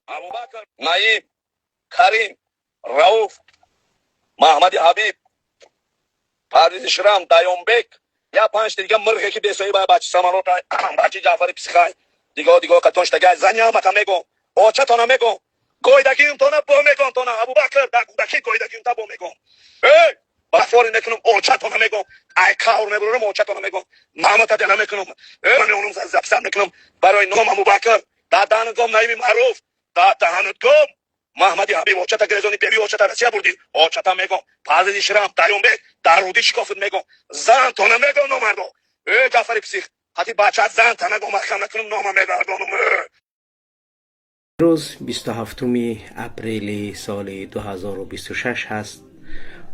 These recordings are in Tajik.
Абубакр, Наим, Карим, Рауф, Маҳмади Ҳабиб, Парвизи Ширам, Даёнбек, я панҷта дига мирғе ки бесоҳиба, бачи самолота, бачи Ҷаъфари психай, диго диго катонштагай, зани ҳамата мегом, очатона мегом, гойдагиумтона бо мегом тона, Абубакр, дар кӯдакӣ гойдагиумта бо мегом. Эй, бафори мекунам, очатона мегом, ай кавр мебурам, очатона мегом, мамата дела мекунам, э, меонум записать мекунам барои ном Абубакр, дар даҳанат гом Наими Маъруф, дар даҳанат гом Маҳмади Ҳабиб, очата гирезони беби очата Россия бурдӣ, очата мегом, Парвизи Ширам, Даёнбек, дар рудӣ шикофт мегом, зан тона мегом номардо, э, Ҷаъфари псих, ҳати бача зан тана гом, маҳкам накунам, нома мегардонум. Рӯз 27 апрели соли 2026 ҳаст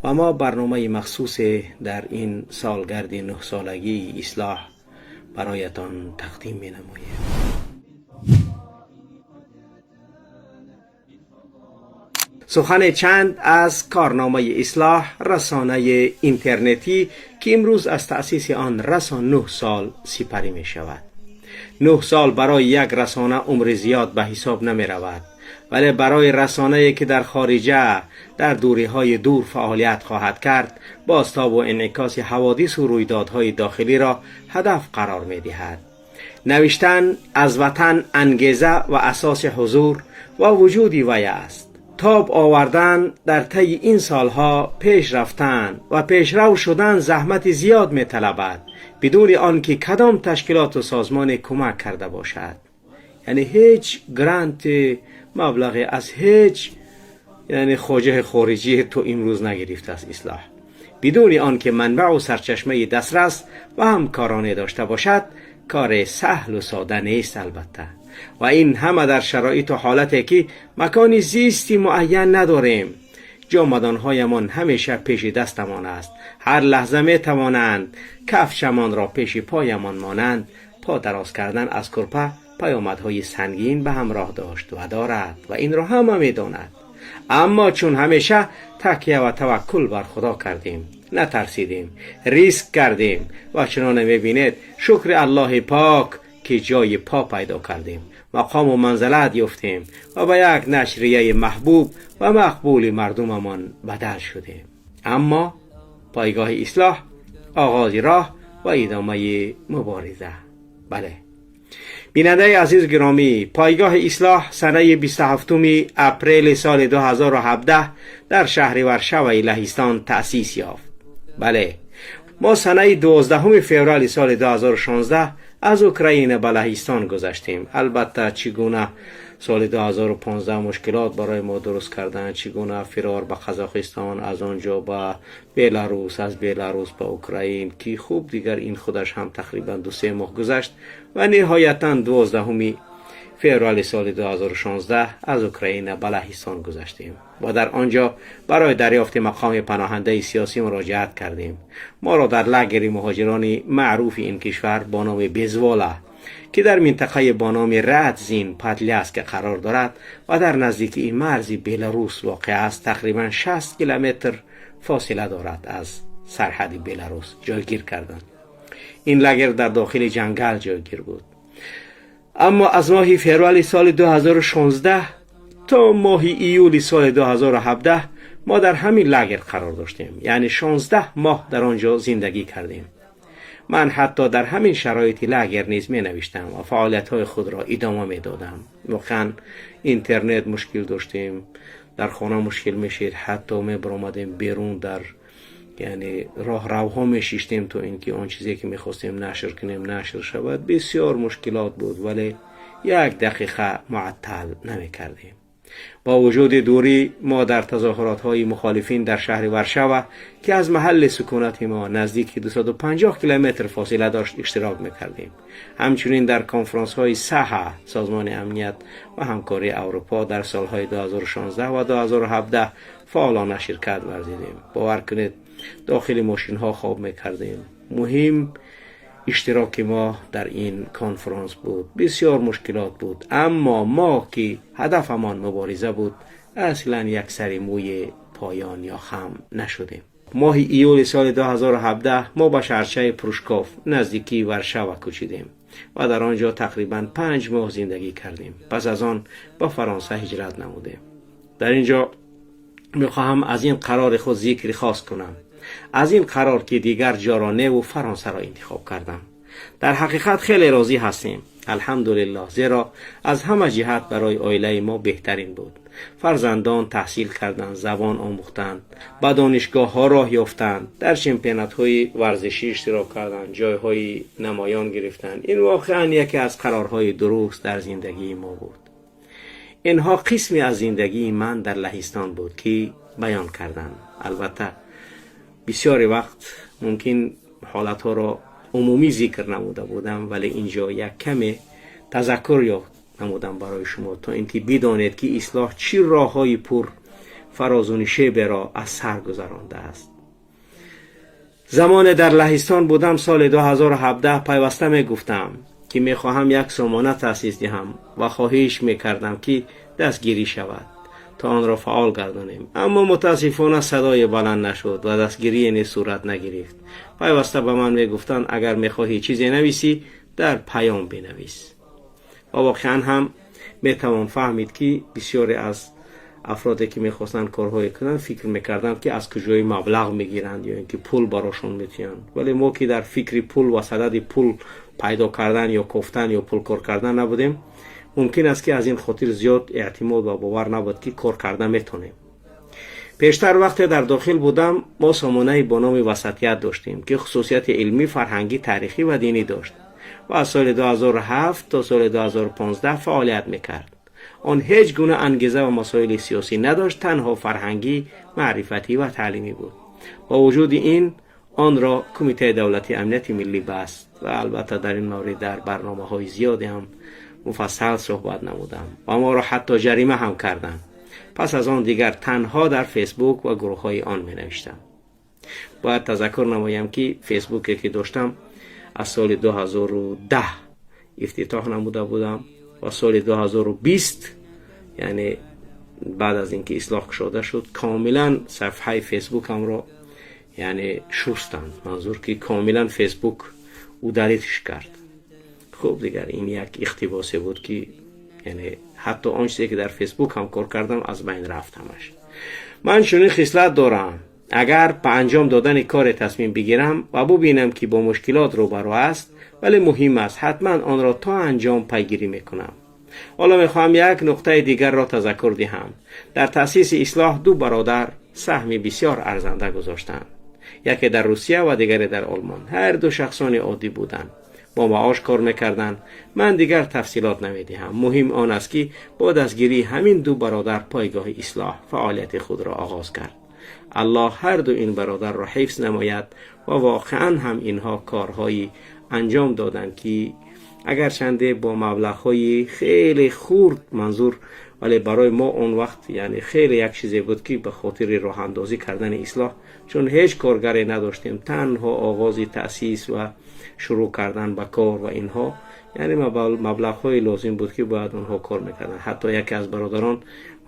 ва мо барномаи махсусе дар ин солгарди 9-солагии Ислоҳ бароятон тақдим менамоем. Сухане чанд аз корномаи Ислоҳ, расонаи интернетӣ, ки имрӯз аз таъсиси он расо 9 сол сипарӣ мешавад. 9 сол барои як расона умри зиёд ба ҳисоб намеравад, вале барои расонае ки дар хориҷа, дар дуриҳои дур фаъолият хоҳад кард, бозтобу инъикоси ҳаводису рӯйдодҳои дохилиро ҳадаф қарор медиҳад. Навиштан аз ватан ангеза ва асоси ҳузур ва вуҷуди вай аст. Тоб овардан дар таи ин солҳо, пеш рафтан ва пешрав шудан заҳмати зиёд металабад, бидуни он ки кадом ташкилоту созмоне кӯмак карда бошад, яъне ҳеҷ гранти, маблағе аз ҳеҷ, яъне хоҷаи хориҷӣ то имрӯз нагирифтааст. Ислоҳ бидуни он ки манбаъу сарчашмаи дастрас ва ҳамкороне дошта бошад, кори саҳлу сода нест, албатта. Ва ин ҳама дар шароиту ҳолате ки макони зисти муайян надорем, ҷомадонҳоямон ҳамеша пеши дастамон аст, ҳар лаҳза метавонанд кафшамонро пеши поямон монанд. По дароз кардан аз курпа паёмадҳои сангин ба ҳамроҳ дошт ва дорад ва инро ҳама медонад. Аммо чун ҳамеша такя ва таваккул бар Худо кардем, натарсидем, риск кардем ва чуноне мебинед, шукри Аллоҳи пок, ки ҷои по пайдо кардем, мақому манзалат ёфтем ва ба як нашрияи маҳбуб ва мақбули мардумамон бадал шудем. Аммо пойгоҳи Ислоҳ оғози роҳ ва идомаи мубориза. Бале, бинандаи азиз, гиромӣ, пойгоҳи Ислоҳ санаи 27 апрели соли 2017 дар шаҳри Варшаваи Лаҳистон таъсис ёфт. Бале, мо санаи 12 феврали соли 2016 аз Украина ба Лаҳистон гузаштем. Албатта, чӣ гуна соли 2015 мушкилот барои мо дуруст карданд, чӣ гуна фирор ба Қазоқистон, аз он ҷо ба Беларус, аз Беларус ба Украин, ки хуб, дигар ин худаш ҳам тақрибан 2-3 моҳ гузашт ва ниҳоятан 12 феврали соли 2016 аз Украина ба Лаҳистон гузаштем ва дар он ҷо барои дарёфти мақоми паноҳандаи сиёсӣ муроҷиат кардем. Моро дар лагери муҳоҷирони маъруфи ин кишвар бо номи Безвола, ки дар минтақаи бо номи Радзин Падляска қарор дорад ва дар наздикии марзи Беларус воқеъ аст, тақрибан 60 километр фосила дорад аз сарҳади Беларус, ҷойгир карданд. Ин лагер дар дохили ҷангал ҷойгир буд. Аммо аз моҳи феврали соли 2016 то моҳи июли соли 2017 мо дар ҳамин лагер қарор доштем, яъне 16 моҳ дар он ҷо зиндагӣ кардем. Ман ҳатто дар ҳамин шароити лагер низ менавиштам ва фаъолиятҳои худро идома медодам. Воқеан, интернет мушкил доштем, дар хона мушкил мешид, ҳатто мебаромадем берун, дар, яъне, роҳравҳо мешиштем, то ин ки он чизе ки мехостем нашр кунем, нашр шавад. Бисёр мушкилот буд, вале як дақиқа муаттал намекардем. Бо вуҷуди дурӣ мо дар тазоҳуротҳои мухолифин дар шаҳри Варшава, ки аз маҳалли сукунати мо наздики 250 километр фосила дошт, иштирок мекардем. Ҳамчунин дар конфронсҳои САҲА, Созмони амният ва ҳамкории Аврупо, дар солҳои 2016 ва 2017 фаъолона ширкат варзидем. Бовар кунед, дохили мошинҳо хоб мекардем, муҳим иштироки мо дар ин конфронс буд. Бисёр мушкилот буд, аммо мо ки ҳадафамон мубориза буд, аслан як сари мӯи поён ё хам нашудем. Моҳи июли соли 2017 мо ба шаҳрчаи Прушков, наздикии Варшава, кӯчидем. Ва дар он ҷо тақрибан 5 моҳ зиндагӣ кардем. Пас аз он ба Фаронса ҳиҷрат намудем. Дар ин ҷо мехоҳам аз ин қарори худ зикри хос кунам, аз ин қарор, ки дигар ҷоро неву Фаронсаро интихоб кардам. Дар ҳақиқат хеле розӣ ҳастем, алҳамдулиллоҳ, зеро аз ҳама ҷиҳат барои оилаи мо беҳтарин буд. Фарзандон таҳсил карданд, забон омӯхтанд, ба донишгоҳҳо роҳ ёфтанд, дар чемпионатҳои варзишӣ иштирок карданд, ҷойҳои намоён гирифтанд. Ин воқеан яке аз қарорҳои дуруст дар зиндагии мо буд. Инҳо қисме аз зиндагии ман дар Лаҳистон буд, ки баён кардам. Албатта, бисёре вақт мумкин ҳолатҳоро умумӣ зикр намуда будам, вале инҷо як каме тазаккур ёфт намудам барои шумо, то ин ки бидонед, ки Ислоҳ чӣ роҳҳои пур фарозу нишеберо аз сар гузарондааст. Замоне дар Лаҳистон будам, соли 2017, пайваста мегуфтам, ки мехоҳам як сомона таъсис диҳам ва хоҳиш мекардам, ки дастгирӣ шавад, то онро фаъол гардонем. Аммо мутаассифона садое баланд нашуд ва дастгирие низ сурат нагирифт. Пайваста ба ман мегуфтанд: «Агар мехоҳӣ чизе нависӣ, дар паём бинавис». Ва воқеан ҳам метавон фаҳмид, ки бисёре аз афроде, ки мехостанд корҳое кунанд, фикр мекарданд, ки аз куҷои маблағ мегиранд ё ин ки пул барошон метиҳанд. Вале мо, ки дар фикри пул ва садади пул пайдо кардан ё кофтан ё пулкор кардан набудем, мумкин аст, ки аз ин хотир зиёд эътимод ва бовар набуд, ки кор карда метонем. Пештар, вақте дар дохил будам, мо сомонае бо номи «Васатият» доштем, ки хусусияти илмӣ, фарҳангӣ, таърихӣ ва динӣ дошт ва аз соли 2007 то соли 2015 фаъолият мекард. Он ҳеҷ гуна ангеза ва масоили сиёсӣ надошт, танҳо фарҳангӣ, маърифатӣ ва таълимӣ буд. Бо вуҷуди ин онро Кумитаи давлатии амнияти миллӣ баст ва албатта дар ин маврид дар барномаҳои зиёде ҳам муфассал суҳбат намудам ва моро ҳатто ҷарима ҳам карданд. Пас аз он дигар танҳо дар Фейсбук ва гурӯҳҳои он менавиштам. Бояд тазаккур намоям, ки Фейсбуке, ки доштам, аз соли 2010 ифтитоҳ намуда будам ва соли 2020, яъне баъд аз инки Ислоҳ кушода шуд, комилан сафҳаи Фейсбукамро, яъне, шустанд. Манзур, ки комилан Фейсбук удалить ш кард. Хуб, дигар ин як иқтибосе буд, ки яъне ҳатто он чизе, ки дар Фейсбук ҳам кор кардам, аз байн рафт ҳамаш. Ман чунин хислат дорам: агар ба анҷом додани коре тасмим бигирам ва бубинам, ки бо мушкилот рӯбарӯ аст, вале муҳим аст, ҳатман онро то анҷом пайгирӣ мекунам. Ҳоло мехоҳам як нуқтаи дигарро тазаккур диҳам. Дар таъсиси Ислоҳ ду бародар саҳми бисёр арзанда гузоштанд, яке дар Русия ва дигаре дар Олмон. Ҳар ду шахсони оддӣ буданд, бо маош кор мекарданд. Ман дигар тафсилот намедиҳам. Муҳим он аст, ки бо дастгирии ҳамин ду бародар пойгоҳи Ислоҳ фаъолияти худро оғоз кард. Аллоҳ ҳар ду ин бародарро ҳифз намояд. Ва воқеан ҳам инҳо корҳои анҷом доданд, ки агарчанде бо маблағҳои хеле хурд, манзур, вале барои мо он вақт, яъне, хеле як чизе буд, ки ба хотири роҳандозӣ кардани Ислоҳ, чун ҳеҷ коргаре надоштем, танҳо оғози таъсис ва шурӯъ кардан ба кор ва инҳо, яъне, маблағҳои лозим буд, ки бояд онҳо кор мекарданд. Ҳатто яке аз бародарон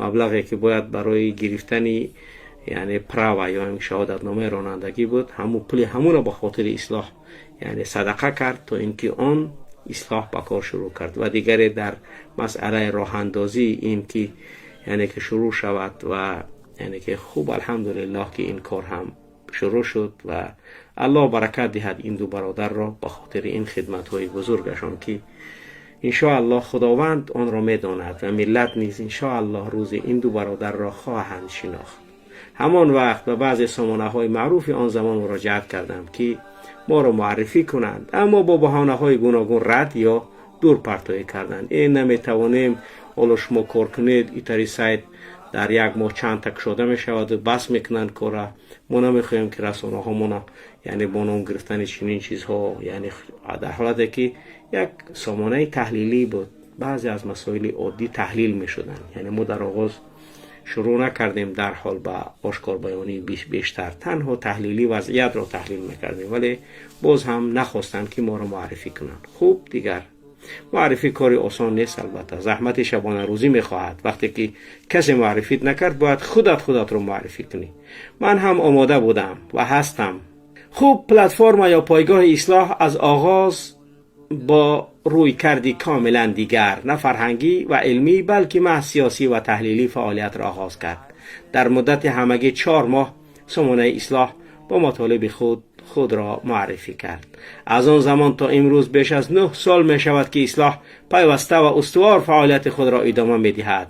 маблағе, ки бояд барои гирифтани, яъне, права ё шаҳодатномаи ронандагӣ буд, ҳамун пули ҳамуно ба хотири Ислоҳ, яъне, садақа кард, то ин ки он Ислоҳ ба кор шурӯъ кард. Ва дигаре дар масъалаи роҳандозии ин ки, яъне, ки шурӯъ шавад ва, яъне, ки хуб, алҳамдулиллоҳ, ки ин кор ҳам шурӯъ шуд ва Аллоҳ баракат диҳад ин ду бародарро ба хотири ин хидматҳои бузургашон, ки иншоаллоҳ Худованд онро медонад ва миллат низ иншоаллоҳ рӯзи ин ду бародарро хоҳанд шинохт. Ҳамон вақт ба баъзе сомонаҳои маъруфи он замон муроҷиат кардам, ки моро муаррифӣ кунанд, аммо бо баҳонаҳои гуногун рад ё дурпартоӣ карданд. Э, наметавонем, ҳоло шумо кор кунед, итари сайт дар як моҳ чанд та кушода мешаваду бас мекунанд кора. Мо намехоҳем, ки расонаҳомона, яъне, бо ном гирифтани чунин чизҳо, яъне, дар ҳолате ки як сомонаи таҳлилӣ буд, баъзе аз масоили оддӣ таҳлил мешуданд. Яъне мо дар оғоз шурӯъ накардем дарҳол ба ошкорбаёнии бештар, танҳо таҳлилӣ вазъиятро таҳлил мекардем, вале боз ҳам нахостанд, ки моро муаррифӣ кунанд. Хуб, дигар муаррифӣ кори осон нест, албатта, заҳмати шабонарӯзӣ мехоҳад. Вақте ки касе муаррифит накард, бояд худат худатро муаррифӣ кунӣ. Ман ҳам омода будам ва ҳастам. Хуб, платформа ё пойгоҳи Ислоҳ аз оғоз با رویکردی کاملا دیگر، نه فرهنگی و علمی، بلکه محض سیاسی و تحلیلی فعالیت را آغاز کرد. در مدت همگی 4 ماه سامانه اصلاح با مطالب خود خود را معرفی کرد. از آن زمان تا امروز بیش از 9 سال می شود که اصلاح پیوسته و استوار فعالیت خود را ادامه می دهد.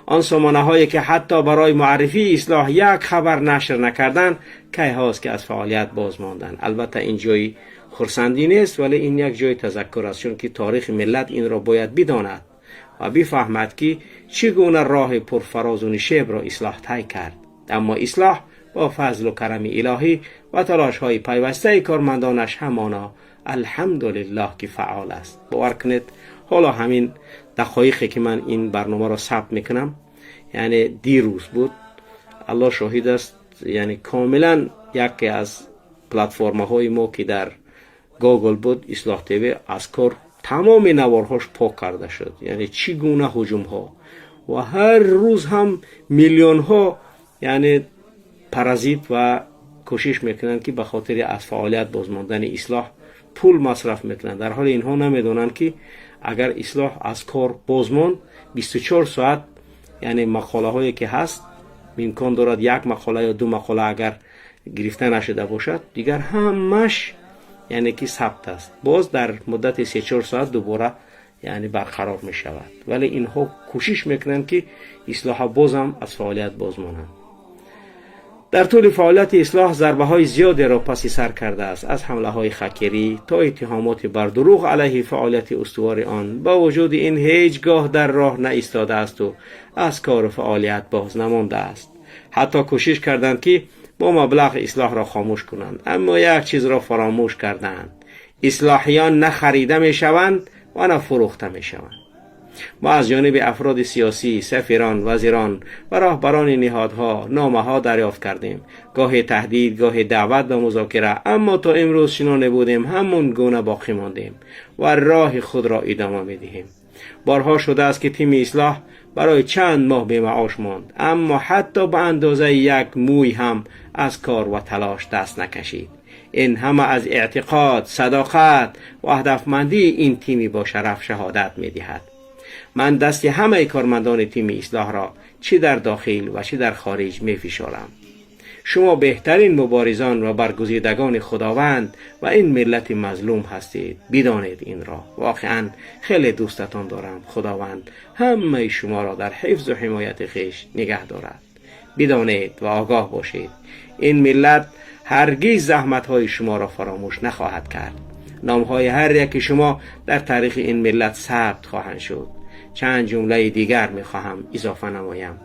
آن سامانه هایی که حتی برای معرفی اصلاح یک خبر نشر نکردند، کی هاست که از فعالیت باز ماندند. البته این جای خرسندی نیست، ولی این یک جای تذکر است، چون که تاریخ ملت این را باید بداند و بفهمد که چگونه راه پرفراز و نشیب را اصلاح طی کرد. اما اصلاح با فضل و کرم الهی و تلاش های پیوسته کارمندانش همانا، الحمدلله که فعال است. باور کنید، حالا همین دقایقی که من این برنامه را ثبت میکنم، یعنی دیروز بود، الله شاهد است، یعنی کاملا یکی از پلتفرم های ما که در گوگل بود، اصلاح TV، از کار تمام نوارهاش پاک کرده شد. یعنی چی گونه هجوم ها و هر روز هم میلیون ها یعنی паразит و کوشش میکنند که به خاطر از فعالیت بازماندن اصلاح پول مصرف میکنند. در حال اینها نمیدونند که اگر اصلاح از کار بازماند، 24 ساعت یعنی مقاله هایی که هست، امکان دارد یک مقاله یا دو مقاله اگر گرفته نشده باشد، دیگر همش یعنی که ثبت است، باز در مدت 3-4 ساعت دوباره یعنی برقرار می شود. ولی اینها کوشش میکنند که اصلاح بازم از فعالیت باز مانند. در طول فعالیت اصلاح ضربه های زیادی را پسی سر کرده است، از حمله های خکری تا اتهامات بر دروغ علیه فعالیت استوار آن. با وجود این هیچگاه در راه نایستاده است و از کار و فعالیت باز نمانده است. حتی کوشش کردند که با مبلغ اصلاح را خاموش کنند، اما یک چیز را فراموش کردند: اصلاحیان نه خریده می شوند و نه فروخته می شوند. ما از جانب افراد سیاسی، سفیران، وزیران و راهبران نهادها نامه ها دریافت کردیم، گاه تهدید، گاه دعوت به مذاکره، اما تا امروز چنان بودیم، همون گونه باقی ماندیم و راه خود را ادامه می دهیم. بارها شده است که تیم اصلاح برای چند ماه بی معاش ماند، اما حتی به اندازه یک موی هم از کار و تلاش دست نکشید. این همه از اعتقاد، صداقت و هدفمندی این تیمی با شرف شهادت می دهد. من دست همه کارمندان تیم اصلاح را چی در داخل و چی در خارج می فشارم. شما بهترین مبارزان و برگزیدگان خداوند و این ملت مظلوم هستید. بدانید این را. واقعا خیلی دوستتان دارم. خداوند همه شما را در حفظ و حمایت خویش نگه دارد. بدانید و آگاه باشید، این ملت هرگز زحمت های شما را فراموش نخواهد کرد. نام های هر یک شما در تاریخ این ملت ثبت خواهند شد. چند جمله دیگر می خواهم اضافه نمایم.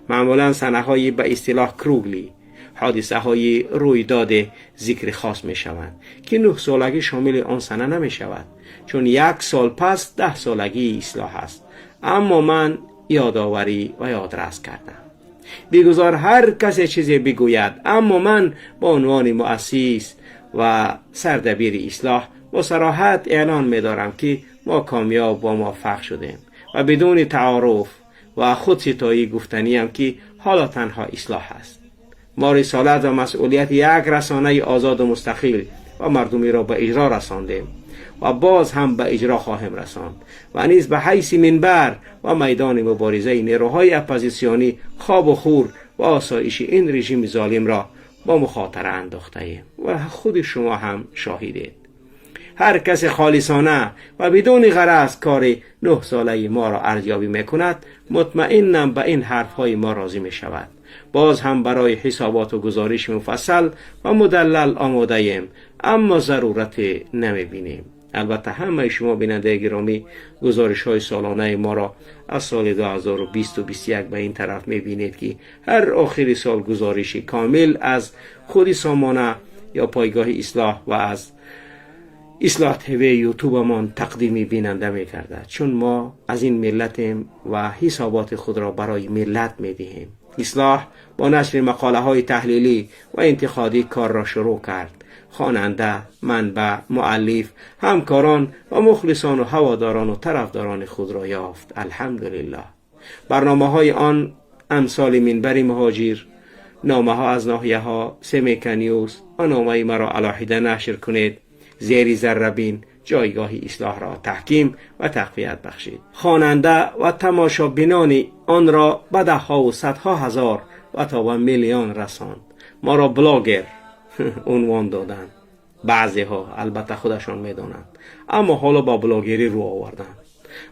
معمولا سنه های به اصطلاح круглый حادثه های رویداد ذکر خاص می شوند که 9 سالگی شامل آن سنه نمی شود، چون یک سال پس 10 سالگی اصلاح است. اما من یادآوری و یادرس کردم. بگذار هر کسی چیزی بگوید، اما من با عنوان مؤسس و سردبیر اصلاح با صراحت اعلان می دارم که ما کامیاب و موفق شدیم و بدون تعارف و خود ستایی گفتنیم که حالا تنها اصلاح است. ما رسالت و مسئولیت یک رسانه آزاد و مستقل و مردمی را به اجرا رساندیم و باز هم به اجرا خواهیم رساند و نیز به حیث منبر و میدان مبارزه نیروهای اپوزیسیونی، خواب و خور و آسایش این رژیم ظالم را با مخاطره انداخته ایم و خود شما هم شاهدید. هر کس خالصانه و بدون غرض کار 9 ساله ما را ارزیابی میکند، مطمئنم به این حرف های ما راضی می شود. باز هم برای حسابات و گزارش مفصل و مدلل آماده ایم، اما ضرورت نمی بینیم. البته همه شما بیننده گرامی گزارش های سالانه ما را از سال 2020 و 21 به این طرف می بینید که هر آخر سال گزارش کامل از خود سامانه یا پایگاه اصلاح و از اصلاح TV یوتیوب مان تقدیمی بیننده می کرده، چون ما از این ملتیم و حسابات خود را برای ملت می دهیم. اصلاح با نشر مقاله های تحلیلی و انتقادی کار را شروع کرد. خواننده، منبع، مؤلف، همکاران و مخلصان و هواداران و طرفداران خود را یافت. الحمدلله. برنامه های آن امثال منبر مهاجر، نامه ها از ناحیه ها، سمیکا نیوز و نامه مرا علاحده نشر کنید، زیر ذره‌بین، جایگاه اصلاح را تحکیم و تقویت بخشید. خواننده و تماشابینان آن را به ده ها و صدها هزار و تا به میلیون رساند. ما را بلاگر عنوان دادند بعضی ها، البته خودشان میدانند، اما حالا با بلاگری رو آوردند.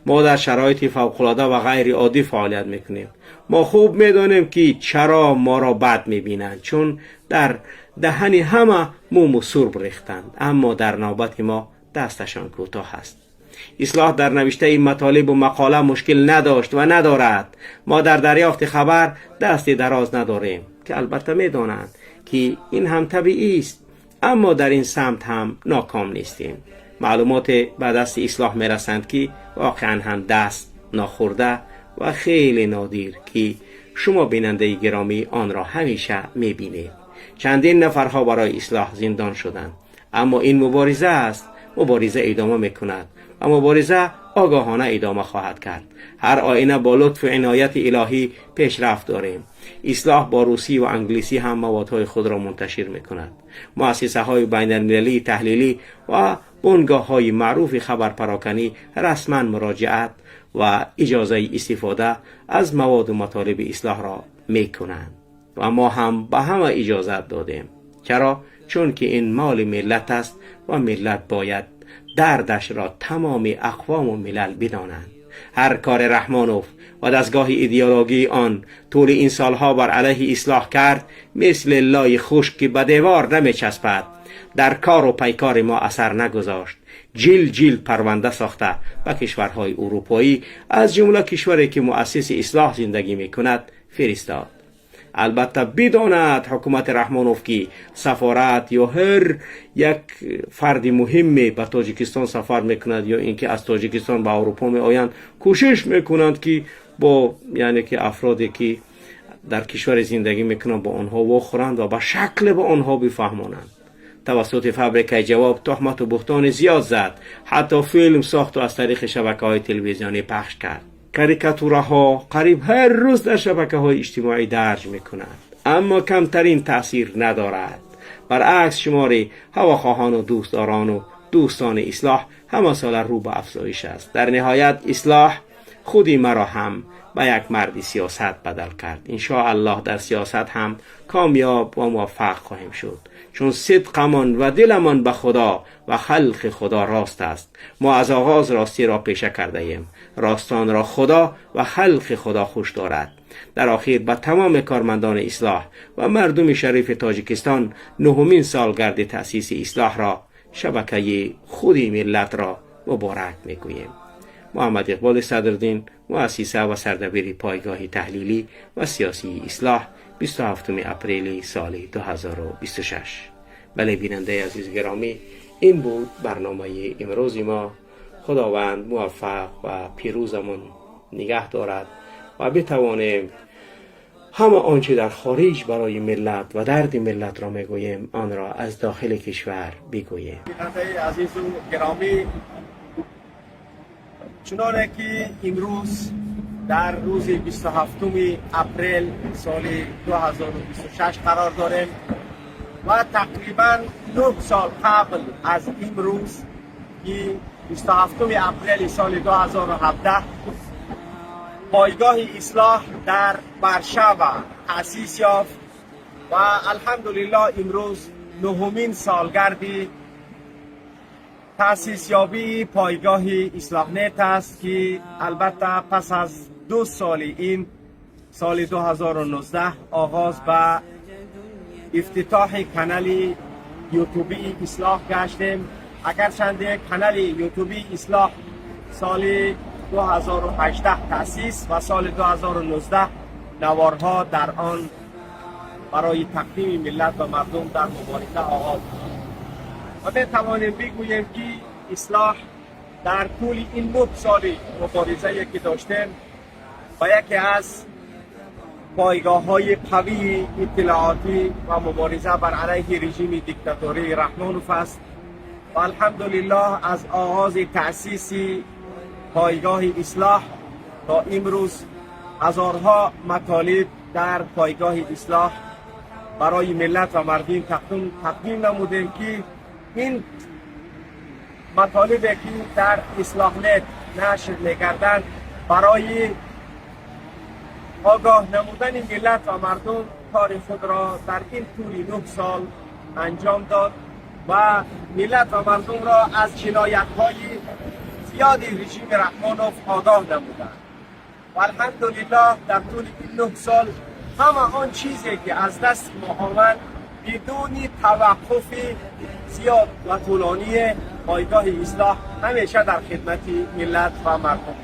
ما در شرایط فوق‌العاده و غیر عادی فعالیت میکنیم. ما خوب میدانیم که چرا ما را بد میبینند، چون در دهن همه موم و سرب ریختند، اما در نوبت ما دستشان کوتاه است. اصلاح در نوشته این مطالب و مقاله مشکل نداشت و ندارد. ما در دریافت خبر دست دراز نداریم که البته میدانند که این هم طبیعی است، اما در این سمت هم ناکام نیستیم. معلومات به دست اصلاح میرسند که واقعا هم دست ناخورده و خیلی نادر که شما بیننده گرامی آن را همیشه میبینید. چندین نفرها برای اصلاح زندان شدند، اما این مبارزه است. مبارزه ادامه میکند و مبارزه آگاهانه ادامه خواهد کرد. هر آینه با لطف و عنایت الهی پیشرفت داریم. اصلاح با روسی و انگلیسی هم موادهای خود را منتشر میکند. مؤسسه های بین المللی تحلیلی و بنگاه های معروف خبرپراکنی رسما مراجعت و اجازه استفاده از مواد و مطالب اصلاح را میکنند و ما هم به همه اجازت دادیم. چرا؟ چون که این مال ملت است و ملت باید دردش را تمام اقوام و ملل بدانند. هر کار رحمانوف و دستگاه ایدئولوژی آن طول این سالها بر علیه اصلاح کرد، مثل لای خشک که به دیوار نمیچسبد، در کار و پیکار ما اثر نگذاشت. جیل جیل پرونده ساخته به کشورهای اروپایی، از جمله کشوری که مؤسس اصلاح زندگی میکند، فرستاد. البته بداند حکومت رحمانوف که سفارت یا هر یک فرد مهم به تاجیکستان سفر میکند یا اینکه از تاجیکستان به اروپا می آیند، کوشش میکنند که با یعنی که افرادی که در کشور زندگی میکنند با آنها وخورند و به شکل به آنها بفهمانند. توسط فابریکه جواب تهمت و بهتان زیاد زد، حتی فیلم ساخت و از طریق شبکه های تلویزیونی پخش کرد. کاریکاتورها قریب هر روز در شبکه های اجتماعی درج میکنند، اما کمترین تاثیر ندارد. برعکس، شمار هواخواهان و دوستداران و دوستان اصلاح همه ساله رو به افزایش است. در نهایت اصلاح خودی مرا هم به یک مرد سیاست بدل کرد. ان الله در سیاست هم کامیاب و موفق خواهیم شد، چون صدقمان و دلمان به خدا و خلق خدا راست است. ما از آغاز راستی را پیشه کرده ایم. راستان را خدا و خلق خدا خوش دارد. در آخر به تمام کارمندان اصلاح و مردم شریف تاجیکستان نهمین سالگرد تأسیس اصلاح را، شبکه خودی ملت را، مبارک میگوییم. محمد اقبال صدرالدین، مؤسسه و سردبیر پایگاه تحلیلی و سیاسی اصلاح، 27 اپریل سال 2026. بله، بیننده عزیز گرامی، این بود برنامه امروز ما. خداوند موفق و پیروزمون نگه دارد و بتوانیم همه آنچه در خارج برای ملت و درد ملت را میگوییم، آن را از داخل کشور بگوییم. بیننده عزیز و گرامی، چنانه که امروز در روز 27 اپریل سال 2026 قرار داریم و تقریبا 9 سال قبل از امروز که 27 اپریل سال 2017 پایگاه اصلاح در ورشوا تأسیس یافت و الحمدلله امروز نهمین سالگرد تأسیس یابی پایگاه اصلاح نت است که البته پس از 2 سال، این سال 2019، آغاز به افتتاح کانال یوتیوبی اصلاح گشتیم. اگرچند کانال یوتیوبی اصلاح سال 2018 تأسیس و سال 2019 نوارها در آن برای تقدیم ملت و مردم در مبارزه آغاز و می توانیم بگوییم که اصلاح در طول این 9 سال مبارزه که داشتیم و یکی از پایگاه های قوی اطلاعاتی و مبارزه بر علیه رژیم دیکتاتوری رحمانوف است و الحمدلله از آغاز تأسیس پایگاه اصلاح تا امروز هزارها مطالب در پایگاه اصلاح برای ملت و مردم تقدیم نمودیم که این مطالبی که در اصلاح نت نشر می‌گردند برای آگاه نمودن ملت و مردم کار خود را در این طول 9 سال انجام داد و ملت و مردم را از جنایت های زیادی رژیم رحمانوف آگاه نمودند. و الحمدلله در طول این 9 سال همه آن چیزی که از دست ما آمد، بدون توقف زیاد و طولانی، پایگاه اصلاح همیشه در خدمت ملت و مردم بود.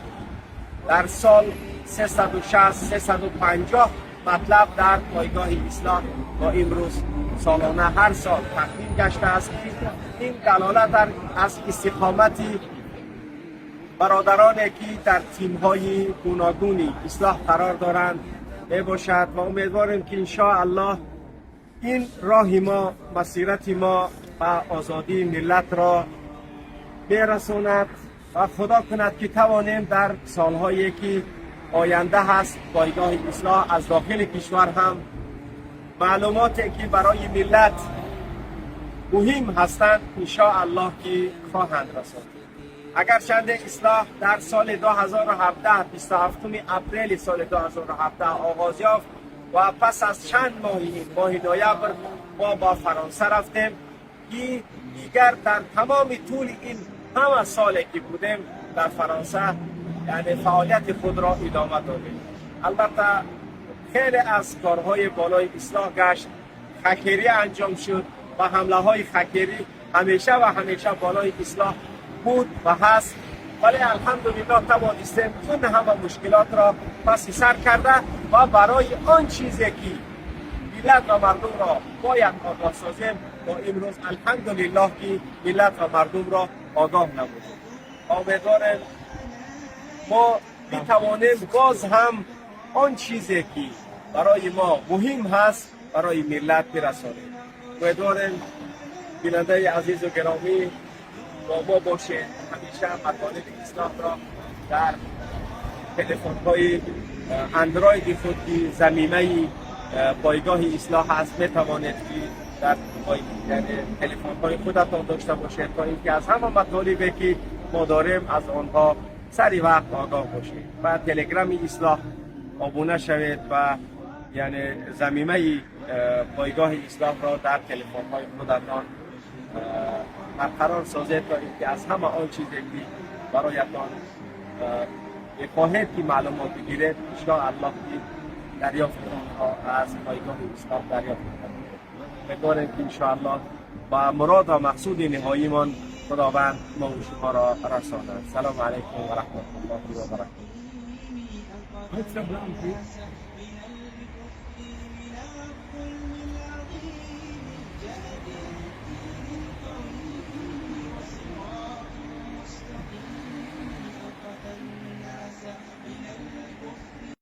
در سال 360، 350 مطلب در پایگاه اصلاح تا امروز سالانه هر سال تقدیم گشته است که این دلالت از استقامت برادرانی که در تیم های گوناگونی اصلاح قرار دارند می باشد. و امیدواریم که الله این راه ما، مسیرت ما به آزادی ملت را برساند و خدا کند که توانیم در سالهایی که آینده هست، پایگاه اصلاح از داخل کشور هم معلوماتی که برای ملت مهم هستند الله که خواهند رساند. اگر چند اصلاح در سال 2017، 27 اپریل سال 2017 آغاز یافت و پس از چند ماهی، ماه نوامبر، ما با فرانسه رفتیم که دیگر در تمام طول این همه سالی که بودیم در فرانسه، یعنی فعالیت خود را ادامه دادیم. البته خیلی از کارهای بالای اصلاح گشت، هکری انجام شد و حمله های هکری همیشه و همیشه بالای اصلاح بود و هست، ولی الحمدلله توانستیم این همه مشکلات را پس سر کرده و برای آن چیزی که ملت و مردم را باید آگاه سازیم، با امروز الحمدلله که ملت و مردم را آگاه نمودیم. امیدواریم ما بتوانیم باز هم آن چیزی که برای ما مهم هست برای ملت برسانیم. امیدواریم بیننده عزیز و گرامی با ما باشید. همیشه مطالب اصلاح را در تلفن های اندروید خود که ضمیمه پایگاه اصلاح هست، می توانید که در یعنی تلفن های خودتان داشته باشید تا اینکه از همه مطالبی که ما داریم از آنها سری وقت آگاه باشید. و تلگرام اصلاح آبونه شوید و یعنی ضمیمه پایگاه اصلاح را در تلفن های خودتان برقرار سازید تا اینکه از همه آن چیزی که برایتان میخواهید که معلومات بگیرید، الله که دریافت آنها از پایگاه اصلاح دریافت کنید. امیدواریم که انشاءالله با مراد و مقصود نهاییمان خداوند ما و شما را رساند. سلام علیکم و رحمت الله و برکاته.